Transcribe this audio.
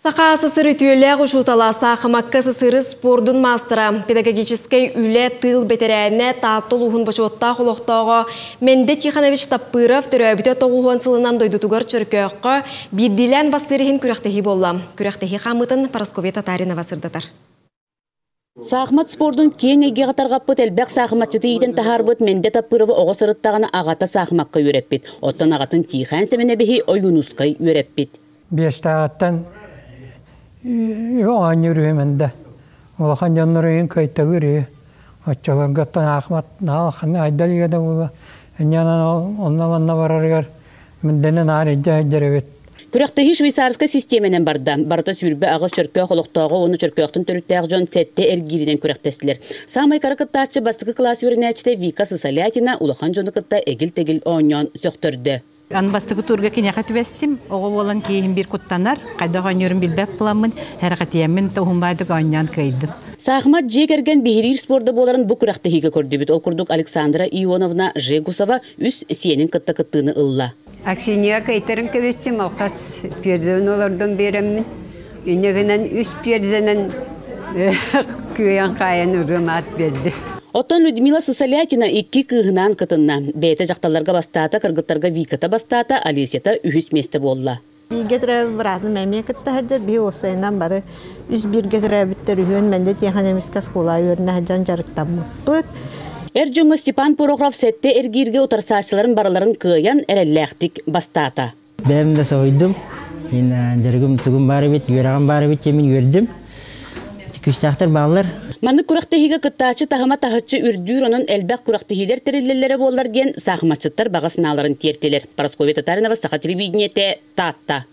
Саха СССР үтүөлээх учуутала, саахымакка СССР спордун маастара, педагогическай үлэ тыыл бэтэрээнэ, Таатта улууһун бочуоттаах олохтооҕо Мэндэ Тихонович Таппыров төрөөбүтэ 90 сылынан дойдутугар Чөркөөххө биирдиилээн бастыыр иһин күрэхтэһии буолла. Күрэхтэһии хаамыытын Парасковья Татаринова сырдатар. Саахымат спордун киэҥ эйгэҕэ тарҕаппыт элбэх саахыматчыты иитэн таһаарбыт Мэндэ Таппырова оҕо сырыттаҕына аҕата саахымакка үөрэппит. Оттон аҕатын Тиихээн Сэмэнэбиһи Ойуунускай үөрэппит. Биэстээҕиттэн оонньуур үһү Мэндэ. Улахан дьоннор ыйын кыайталыыр үһү. Оччолорготтон аахмат наһаа улаханнык айдал үйэ да буолуо. Инньэнэн ол онно-манна барарыгар Мэндэнэн наар илдьэ сылдьар эбит. Күрэхтэһии швейцарскай систиэмэнэн барда. Барыта 28 Чөркөөх олохтооҕо уонна Чөркөөхтөн төрүттээх дьон сэттэ эргииринэн күрэхтэстилэр. Саамай кыра кыттааччы бастакы кылаас үөрэнээччитэ Вика Сысолятина улахан дьону кытта эгил-тэгил оонньоон сөхтөрдө. Аны бастакы туурга киниэхэ түбэстим. Оҕо буолан киһим биир куттанар, хайдах оонньуурун билбэт буоламмын, эрэхэтийэммин уһунбаайдык оонньоон кыайдым. Саахымат дьиэ кэргэн биһириир спорда буоларын бу күрэхтэһиигэ көрдүбүт. Ол курдук Александра Ионовна Жегусова үс сиэнин кытта кыттыыны ылла. Аксинья кыйтарын кэбистим, алхас перзен олордон биэрэммин. Инньэ гынан үс перзенэн күөйэн хаайан ырыам аат биэрди. Оттон Людмила Сысолятина икки кыыһынаан кытынна. Бэйэтэ дьахталларга бастаата, кыргыттарга Виката бастаата, Олесята үһүс миэстэ буолла. Бииргэ төрөөбүт быраатым эмиэ кытта сылдьар, биһи уопсайынан бары үс бииргэ төрөөбүттэр үһүөн Мэндэ тиэхиньэмискэ оскуола үөрэнэ сылдьан дьарыктаммыппыт. Эр дьоҥҥо Степан Порохов сэттэ эргииргэ утарсааччыларын барыларын кыайан эрэллээхтик бастаата. Бэйэм да соһуйдум. Мин дьарыгым тугум баар эбит, үөрэҕим баар эбит диэн мин үөрдүм. Күүстээхтэр бааллар. Маннык күрэхтэһиигэ кыттааччы таһыма таһыччы үрдүүр, онон элбэх күрэхтэһиилэр тэриллэллэрэ буоллар диэн саахыматчыттар баҕа санааларын тиэртилэр. Парасковья Татаринова, Саха телевидениетэ, Таатта.